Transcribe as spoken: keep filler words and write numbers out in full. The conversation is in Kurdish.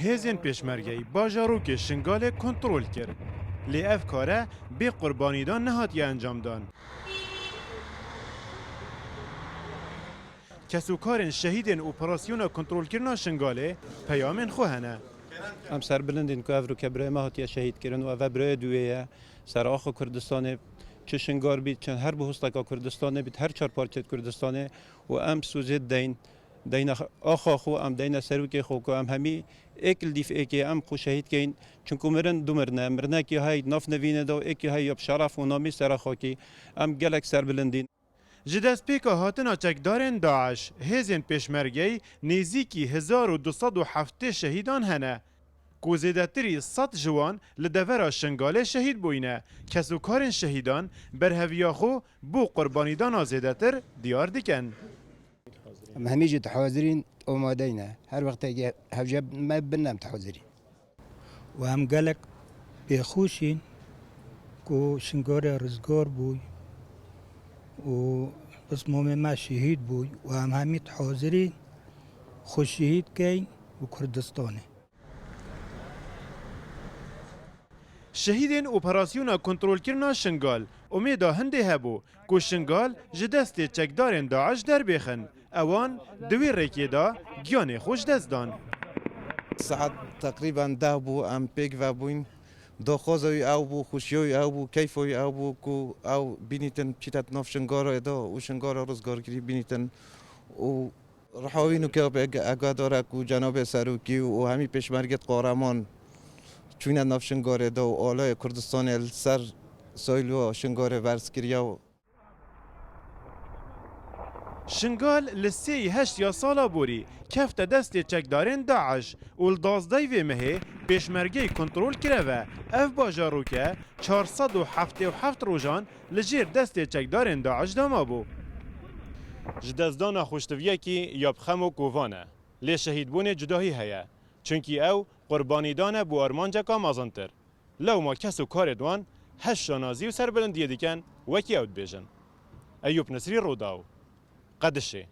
Hêzên pêşmergeyî bajarokê Şingalê kontrol kir. Lê ev kare bê qurbanîdan nehatiye encamdan. Kesûkarên şehîdên operasyona kontrolkirina Şingalê peyamên xwe hene. Em serbilind in ku ev rûke birayê me hatiye şehîdkirin û ev e birayê duyê ye. Ser axa Kurdistanê, çi Şingar bît, çi her bihosteka Kurdistanê bît, her çar parçeyê Kurdistanê û em sûzê deyn, deyna axa xwe, em deyna serokê xwe ku em hemî êk li dîf êkê em xwe şehîd keyin. Çunku mirin du mirin e, mirinekî hay naf nevînê de û êkî hay ya bi şeref û namî sera xakî. Em gelek serbilind in. Ji destpêka hatina çekdarên DAIŞ, hêzên pêşmergeyî nêzîkî hezar û du sed û heftê şehîdan hene, ku zêdetirî sed ji wan li devera Şingalê şehîd bûyne. Kesûkarên şehîdan berheviya xwe bo qurbanîdana zêdetir diyar dikin. Em hemî jî dihazirîn, omadeyne. Her wextekê hewce me bin em dihazirîn. Û em gelek pêxweş in ku Şingalê rizgar bûy û pismamê me şehîd bûy û em hemî hazirîn xwe şehîd keyn û Kurdistanê. Şehîdên operasyona kontrolkirina Şingal umêda hindê hebû ku Şingal ji destê çekdarên DAIŞ derbêxin. Ewan di wî rêkê de giyanê xwe ji dest dan. Saet teqrîben deh bû, em pêk ve bûyn. Daxwaza wî ew bû, xweşiya wî ew bû, keyfa wî ew bû ku ew bînîtin bçîte nav Şingalê de û Şingalê rizgarkirî bînîtin. Û riha wî nûke pêk egadar e ku cenabê serokî û hemî pêşmergêt qareman çûne nav Şingalê de û alaya Kurdistanê li ser sayloya Şingalê berz kiriye. Şingal li sêyî heşt ya sala borî kefte destê çekdarên DAIŞ û li dazdehê vê mehê pêşmergeyê kontrol kireve. Ev bajaroke çar sed û heftê û heft rojan li jêr destê çekdarên DAIŞ de mabû. Ji destdana xweştiviyekî ya bi xem û kovan e, lê şehîdbûnê cudahî heye, çunkî ew qurbanî dane bo armanceka mezintir. Lewma kes û karê di wan heş şanazî û serbilindiyê dikin, wekî ew dibêjin. Eyûp Nisrî, Rûdaw, Qedişê.